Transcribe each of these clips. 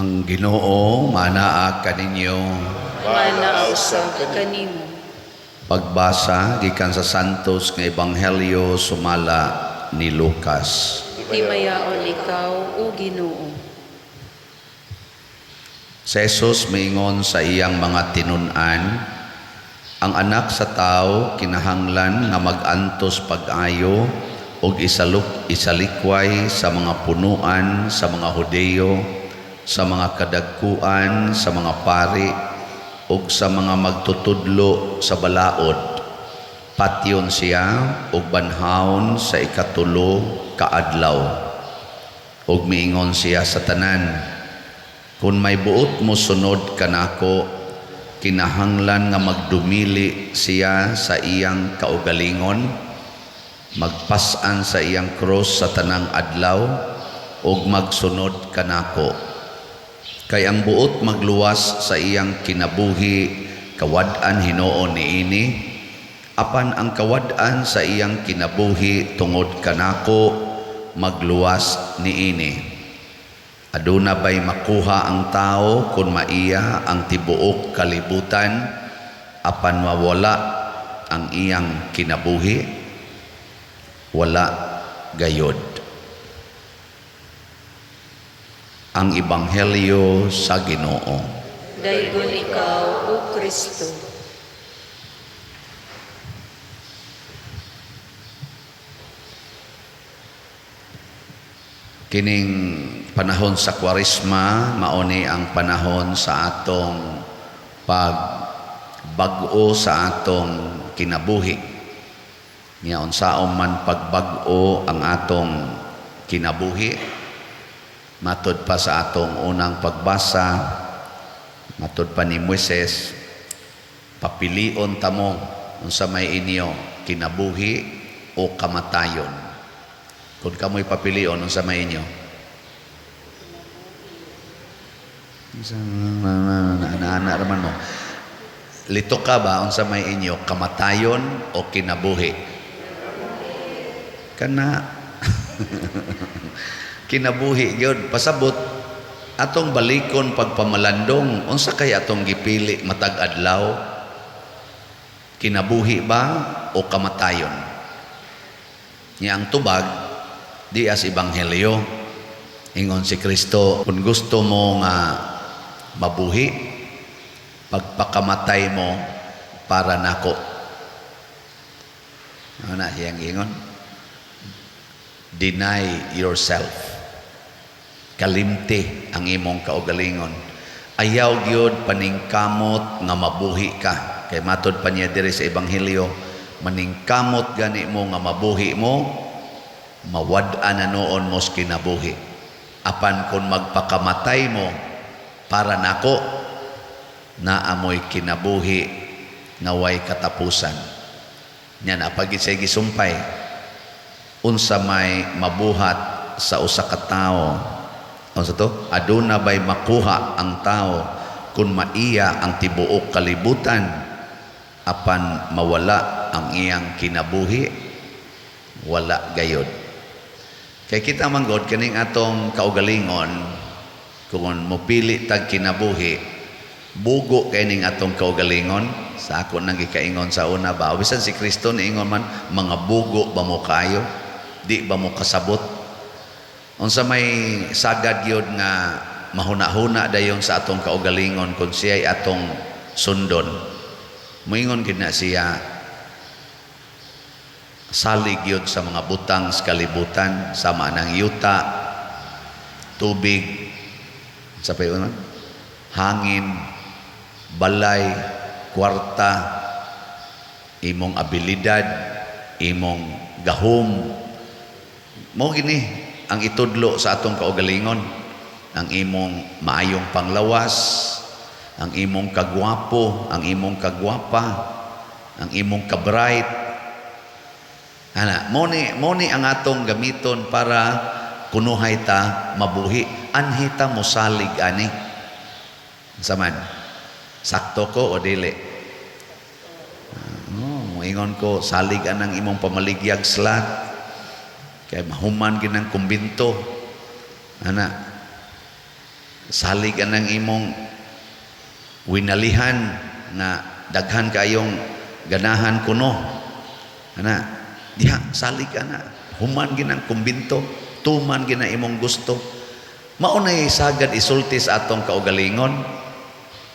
Ang Ginoo manaa kaninyo. Manaa usab kanimo. Pagbasa gikan sa Santos nga Ebanghelyo sumala ni Lucas. Himayaon ikaw, o Ginoo. Si Jesus miingon sa iyang mga tinun-an, ang Anak sa Tao kinahanglan nga mag-antos pag-ayo ug isalikway sa mga punuan sa mga Hudeyo, sa mga kadagkuan, sa mga pari ug sa mga magtutudlo sa balaod. Patyon siya ug banhawon sa ikatulo ka adlaw. Ug miingon siya sa tanan, kung may buot mo sunod kanako, kinahanglan nga magdumili siya sa iyang kaugalingon, magpas-an sa iyang krus sa tanang adlaw, ug magsunod kanako. Kay ang buot magluwas sa iyang kinabuhi, kawad-an hinuon niini, apan ang kawad-an sa iyang kinabuhi tungod kanako, magluwas niini. Aduna bay makuha ang tao kung maiya ang tibuok kalibutan, apan mawala ang iyang kinabuhi? Wala gayod. Ang Ebanghelyo sa Ginoo. Daygon ikaw, O Kristo. Kining panahon sa Kwaresma, mauni ang panahon sa atong pagbag-o sa atong kinabuhi. Nya unsaon man pagbag-o ang atong kinabuhi, matud pa sa atong unang pagbasa, matud pa ni Moises, papilion ta mo unsa may inyo, kinabuhi o kamatayon. Kung kamoy papilion, unsa may inyo? Ana-ana raman mo. Lito ka ba, unsa may inyo, kamatayon o kinabuhi? Kana. Kinabuhi gyud. Pasabot, atong balikon pagpamalandong, unsa kay atong gipili matag adlaw? Kinabuhi ba o kamatayon? Nya ang tubag, di as ebanghelyo. Ingon si Kristo, kung gusto mo nga mabuhi, pagpakamatay mo para nako. Ano na siyang ingon? Deny yourself. Kalimti ang imong kaugalingon. Ayaw gyud paningkamot nga mabuhi ka. Kay matod pa niya diri sa ebanghelyo, maningkamot gani mo nga mabuhi mo, mawad-an na noon mo sa kinabuhi. Apan kung magpakamatay mo para nako, naamoy kinabuhi nga way katapusan. Nya na pagit siya gisumpay, unsa may mabuhat sa usa ka tawo. Unsa to? Aduna bay makuha ang tao kung maiya ang tibuok kalibutan, apan mawala ang iyang kinabuhi? Wala gayod. Kay kita man god kaning atong kaugalingon, kung mopili tag kinabuhi, bugo kay ning atong kaugalingon. Sa ako nang gikaingon sa una ba, bisan si Kristo niingon man, mga bugo ba mo kayo, di ba mo kasabot? Unsa may sagad gyud nga mahuna-huna dayon sa atong kaugalingon kung siya'y atong sundon. Moingon gid na siya, salig yun sa mga butang sa kalibutan, sama ng yuta, tubig, sa pa yun, hangin, balay, kwarta, imong abilidad, imong gahom. Mao gini ang itudlo sa atong kaugalingon, ang imong maayong panglawas, ang imong kagwapo, ang imong kagwapa, ang imong kabright. Ana, mo ni ang atong gamiton para kunuhay ta mabuhi. Anhi ta mosalig ani. Unsa man? Sakto ko o dili? Oh, moingon ko salig anang imong pamaligyag slat. Kay mahuman gid ang kumbinto. Ana. Salig anang imong winalihan nga daghan kayong ganahan kuno. Ana, diha salig ana. Human ginang kumbinto, tuman gina imong gusto. Mao nay sagad isulti sa atong kaugalingon.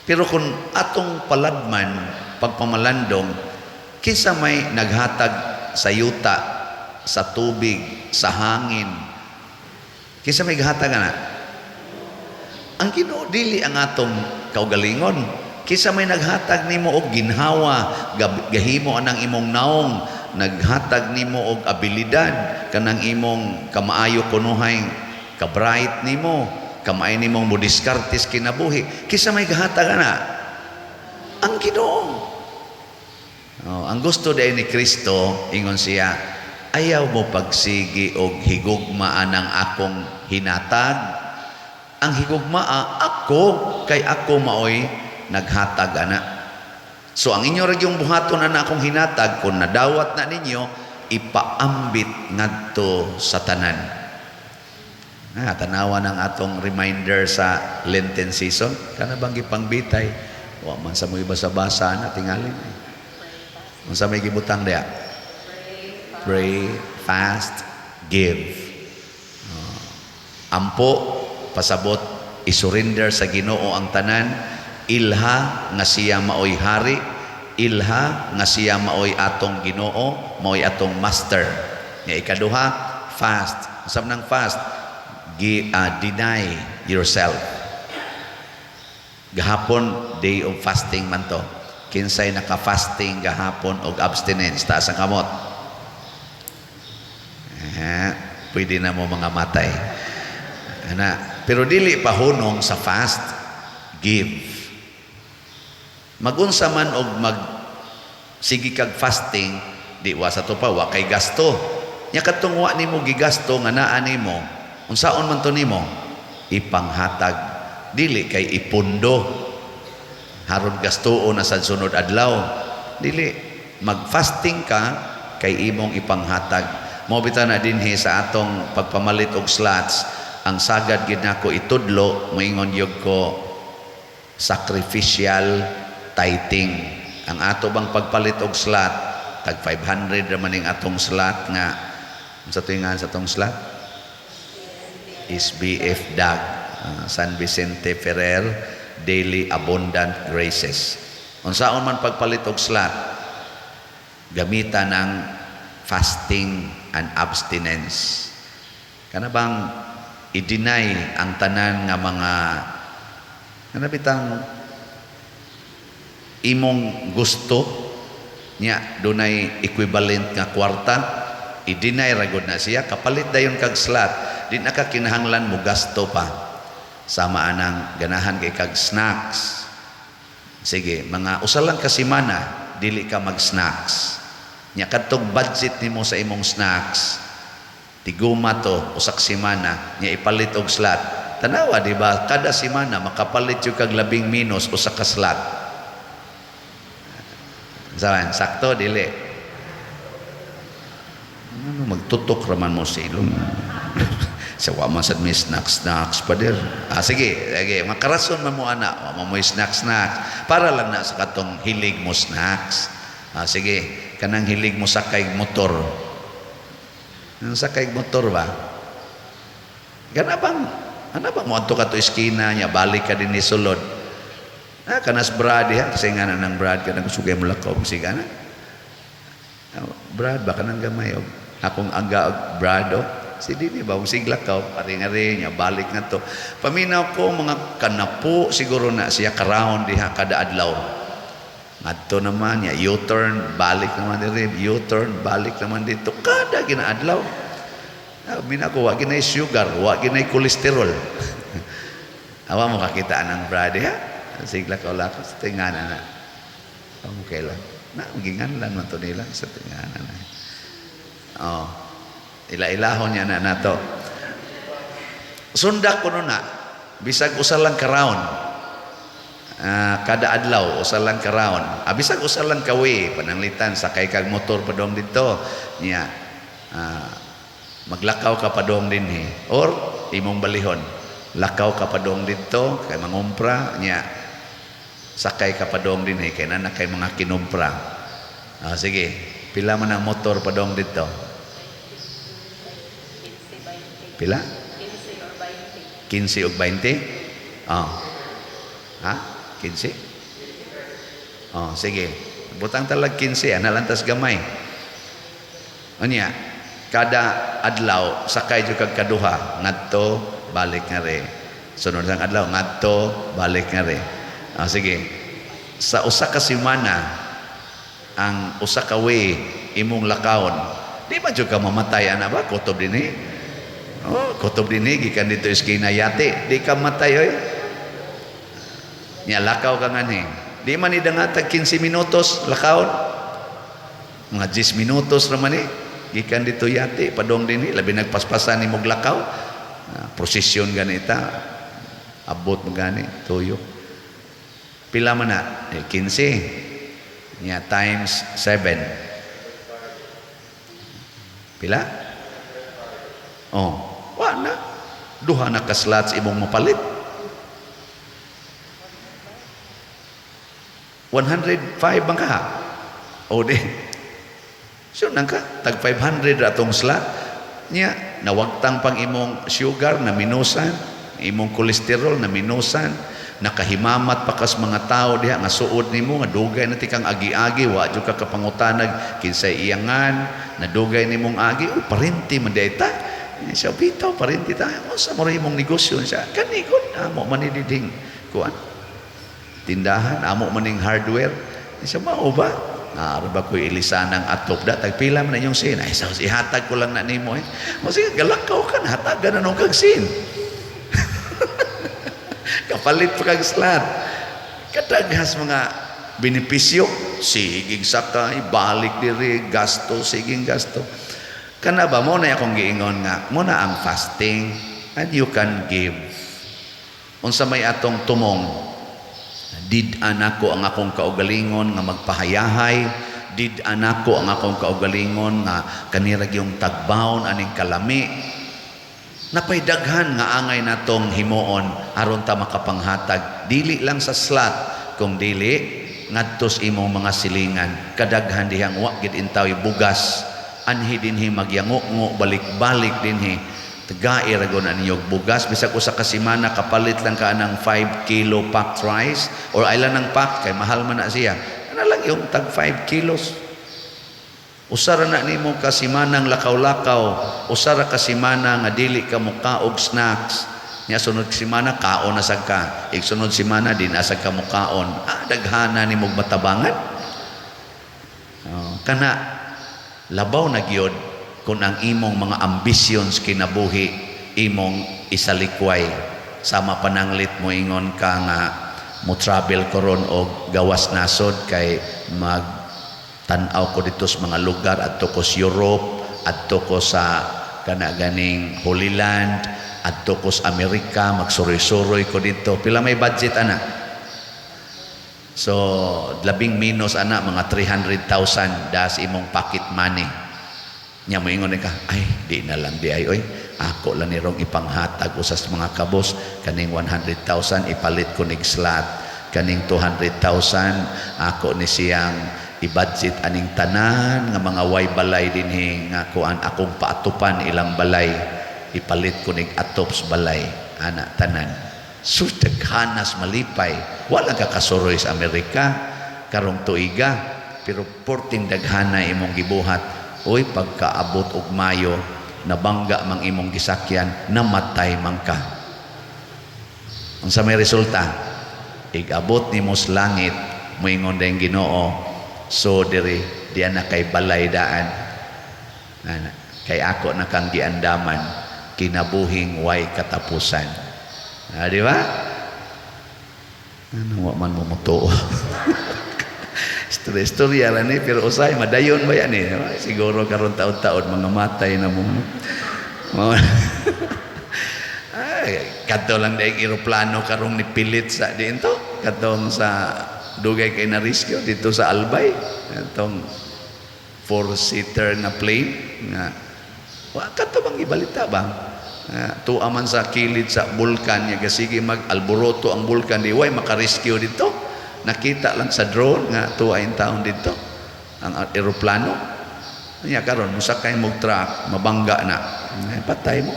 Pero kung atong paladman pagpamalandong, kinsa may naghatag sa yuta, sa tubig, sa hangin? Kinsa may gahatag ana? Ang Ginoo, dili ang atong kaugalingon. Kinsa may naghatag nimo og ginhawa, gahimo anang imong naong, naghatag nimo og abilidad, kanang imong kamaayo kunuhay, kabright nimo, kamaay nimong modiskarte sa kinabuhi? Kinsa may gahatag ana? Ang Ginoo. Oh, ang gusto diay ni Kristo, ingon siya, "Ayaw mo pagsigi og higugma anang akong hinatag. Ang higugmaa ako kay ako maoy naghatag ana." So ang inyo ra yung buhaton ana akong hinatag, kung nadawat na ninyo, ipaambit ngadto sa tanan. Ah, tanawa ng atong reminder sa Lenten season. Kana bang gipangbitay? Wa man sa mo basa-basa na tingali. Unsa may gibutang diya? Pray, fast, give. Oh. Ampo, pasabot, isurrender sa Ginoo ang tanan, ilha nga siya maoy hari, ilha nga siya maoy atong Ginoo, maoy atong master. Nga ikaduha, fast. Usab nang fast, deny yourself. Gahapon, day of fasting man to. Kinsay naka-fasting gahapon og abstinence? Taas ang kamot. Eh, pwede na mo mga matay. Ana, pero dili pa hunong sa fast, give. Magunsa man og mag sige kag fasting, di wa sa to pa wa kay gasto. Nya kadtong wa nimo gigasto nga naa nimo, unsaon man to nimo? Ipanghatag. Dili kay ipundo. Haron gastuon na sa sunod adlaw. Dili, mag-fasting ka kay imong ipanghatag. Mao bitaw na dinhi sa atong pagpamalit og slots, ang sagad gid nako itudlo, moingon gyud ko sacrificial tithing. Ang ato bang pagpalit og slot, tag 500 ra man ning atong slot nga unsa to nga sa atong slot? SBF DAG, San Vicente Ferrer Daily Abundant Graces. Unsaon man pagpalit og slot, gamitan ang fasting and abstinence. Kana bang i-deny ang tanan nga mga kana bitang imong gusto nya dunay equivalent nga kwarta, i-deny ra gud na siya, kapalit dayon kag slot, di na ka kinahanglan mo gasto pa. Sama anang ganahan kay kag snacks, sige, mga usa lang ka semana dili ka mag snacks. Nya kadtong budget nimo sa imong snacks, tiguma to usa ka semana, nya ipalit og slot. Tanawa, di ba, kada semana makapalit jud kag labing minus usa ka slot. Sawan, sakto dili? Ano, magtutok raman mo sa ilong. Sa wa man sad may snacks snacks pa dir. Ah, sige, sige, makarason man mo ana, wa man mo snacks snacks. Para lang na sa katong hilig mo snacks. Ah, sige, kanang hilig mo sakay motor. Ang sakay motor ba? Gana bang ana bang moadto ka to eskina nya balik ka din ni sulod. Ah, kanas Brad diha kasi nga na ng Brad kanang sugay mo lakaw sige na. Ah, Brad ba kanang gamay og akong aga og Brad oh. Si dili ba og siglakaw paring-ari nya balik na to. Paminaw ko mga kanapo siguro na siya ka-round diha kada adlaw. Ngadto naman niya, U-turn, balik naman diri, U-turn, balik naman dito kada ginaadlaw. Ah, mina ko wa ginay sugar, wa ginay kolesterol. Awa mo kakita ng Brad ha? Sigla ka wala sa tingana na. Okay lang. Na, ginganlan man to nila sa tingana na. Oh. Ila-ilahon niya na nato. Sundak kuno na, bisag usa lang ka round. Ah, kada adlaw usa lang ka round. Ah, bisag usa lang ka way, pananglitan sakay kag motor padong dito niya. Ah, maglakaw ka padong dinhi or imong balihon. Lakaw ka padong didto kay mangumpra nya, sakay ka padong dinhi kay naa na kay mga kinumpra. Ah, sige, pila man ang motor padong didto? Pila? 15 og 20? Oh. Ha? 15? Oh, sige. Butang talag 15, ana lang tas gamay. Unya, kada adlaw sakay jud kag kaduha, ngadto balik ngari. Sunod sang adlaw, ngadto balik ngari. Ah, sige. Sa usa ka semana, ang usa ka way imong lakawon, di ba jud ka mamatay ana ba? Kutob dinhi. Oh, kutob dinhi gikan didto eskina yate, di ka matay oy. Nya lakaw ka nganhi. Di man ni dangatag 15 minutos lakawon. Mga 10 minutos ra man ni. Gikan didto yate padong dinhi, labi nagpaspasan nimog lakaw. Ah, prosesyon ganita. Abot mo gani tuyo. Pila man na? Eh, 15. Nya times 7. Pila? Oh, wa na. Duha na ka slots imong mapalit. 105 bang ka? O di. So nang ka, tag 500 ra atong slot. Nya, nawagtang pang imong sugar na minusan, imong kolesterol na minusan, nakahimamat pa kas mga tao diha nga suod nimo nga dugay na ti kang agi-agi, wa jud ka kapangutanag kinsay iyangan, nadugay nimong agi, uy, parente man diay ta. Siya bitaw parente ta. Unsa mo ra imong negosyo siya? Kani gud amo man ni diding kuan. Tindahan amo man ning hardware. Siya mao ba? Naaro ba ko'y ilisan ang atop da? Tagpila man na inyong sin. Ay, sa ihatag ko lang na nimo eh. O sige, galakaw ka na, hatagan na nung kag sin. Kapalit pa kag slot. Kadaghas mga benepisyo. Sigig sakay, balik diri, gasto, siging gasto. Kana ba, mo na akong giingon nga, mo na ang fasting and you can give. Unsa may atong tumong, did-an ako ang akong kaugalingon nga magpahayahay, did-an ako ang akong kaugalingon nga kanira gyung tagbaon aning kalami. Napay daghan nga angay natong himuon aron ta makapanghatag dili lang sa slot, kung dili ngadtos imong mga silingan. Kadaghan dihang wa gid intawi bugas, anhi dinhi magyango-ngo, balik-balik dinhi, tagai ra gud na ninyo bugas. Bisag usa ka semana kapalit lang ka anang 5 kilo packed rice or ay lang ng pack kay mahal man na siya, ana lang yung tag 5 kilos. Usa ra na nimo ka semanang lakaw-lakaw, usa ra ka semana nga dili ka mukaog snacks. Nya sunod semana kaon na sad ka, igsunod semana di na sad ka mukaon. Ah, daghana nimog matabangan. Oh, kana labaw na gyud kung ang imong mga ambisyon sa kinabuhi imong isalikway. Sama pananglit mo ingon ka nga mo travel karon og gawas nasod kay mag tan-aw ko dito sa mga lugar, adto ko sa Europe, adto ko sa kana ganing Holy Land, adto ko sa Amerika, magsuroy-suroy ko dito. Pila may budget ana? So labing minus ana mga 300,000 das imong pocket money. Nya moingon ka, ay di na lang di ay oy, ako lang nirong ipanghatag usas mga kabos kaning 100,000 ipalit ko nig slot, kaning 200,000 ako ni siyang i-budget aning tanan nga mga way balay dinhi nga kuan akong paatupan ilang balay, ipalit ko nig atops balay ana tanan. So daghanas malipay, wala ka kasuroy sa Amerika karong tuiga, pero porting daghana imong gibuhat. Uy, pagkaabot og Mayo, nabangga mang imong gisakyan, namatay man ka. Unsa may resulta? Igabot nimo sa langit, moingon dayong Ginoo, so diri diyan na kay balay daan. Ana, kay ako na kang giandaman, kinabuhing way katapusan. Ah, di ba? Ano, wa man mo mutuo. Istorya, istorya lang ni, pero usay madayon ba yan eh? Siguro karon taon-taon mga matay na mo. Ay, kadto lang dahil eroplano karong nipilit sa diinto, katong sa dugay kay na rescue dito sa Albay, atong 4-seater nga plane nga wa kadto bang ibalita ba? Tuwa man sa kilid sa bulkan niya, sige mag alboroto ang bulkan, di way makarescue dito. Nakita lang sa drone nga tuwa yung taon dito ang eroplano niya. Karon musakay mo truck, mabangga na, ay, patay mo.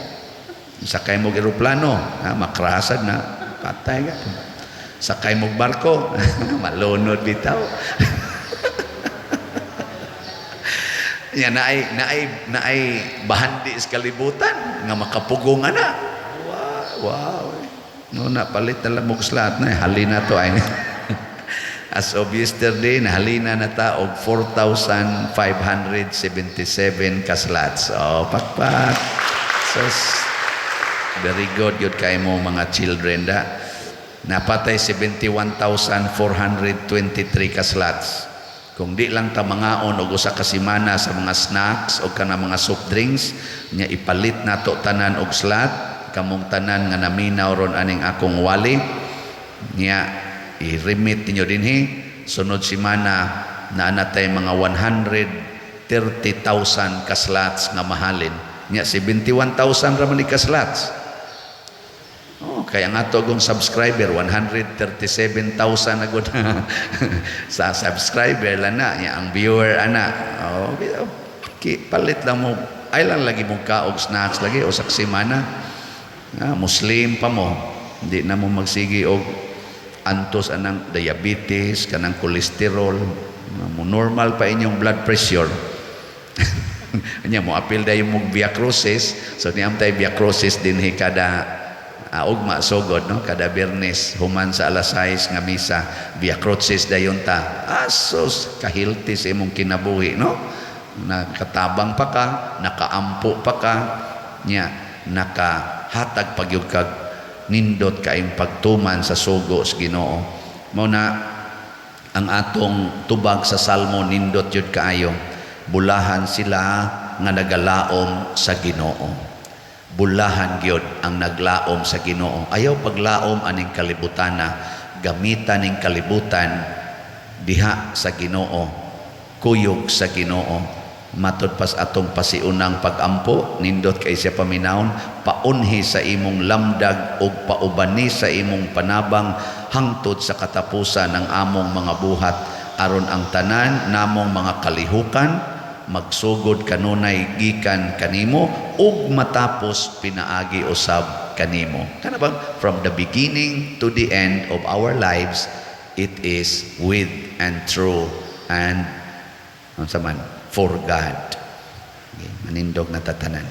Sakay mo eroplano, ha, makrasad na, patay ka. Sakay mo barko, malunod bitaw. Yan naay bahandi sa kalibutan nga makapugong ana. Wow. No na palit na lang mo slot na halina to ay. As of yesterday, nahalina na ta og 4,577 ka slots. Oh, pakpak. So, very good yun kay mo mga children da. Napatay 71,423 ka slots. Kung di lang ta mangaon og usa ka semana sa mga snacks o kana mga soft drinks, nya ipalit nato tanan og slot, kamong tanan nga naminaw ron aning akong wali, nya i-remit ninyo dinhi, sunod semana naa na tay mga 130,000 ka slots nga mahalin. Nya 71,000 ra man ni ka slots. Oh, kaya nga to akong subscriber 137,000 na gud sa subscriber lang na niya ang viewer ana. Oh, ki, palit lang mo ay lang lagi mo kaog snacks lagi usa ka semana. Ah, Muslim pa mo, hindi na mo magsigi og antos anang diabetes, kanang kolesterol, mo normal pa inyong blood pressure. Anya mo apil dayon mo Via Crucis, so niam tay Via Crucis dinhi kada ugma sugod, no, kada Biyernes human sa alas 6 nga misa, Via Crucis dayon ta. Asos kahilti sa imong kinabuhi, no, nakatabang pa ka, nakaampo pa ka nya, nakahatag pagyud kag nindot kaayong pagtuman sa sugo sa Ginoo. Mao na ang atong tubag sa Salmo, nindot yun kaayo. Bulahan sila nga nagalaom sa Ginoo. Bulahan gyud ang naglaom sa Ginoo. Ayaw paglaom aning kalibutana, gamitan ning kalibutan diha sa Ginoo, kuyog sa Ginoo. Matod pas atong pasiunang pagampo, nindot kay siya paminawon, paunhi sa imong lamdag ug paubani sa imong panabang hangtod sa katapusan ng among mga buhat, aron ang tanan namong mga kalihukan magsugod kanunay gikan kanimo ug matapos pinaagi usab kanimo. Kana bang from the beginning to the end of our lives, it is with and through and unsa man, for God. Okay, manindog na tatanan.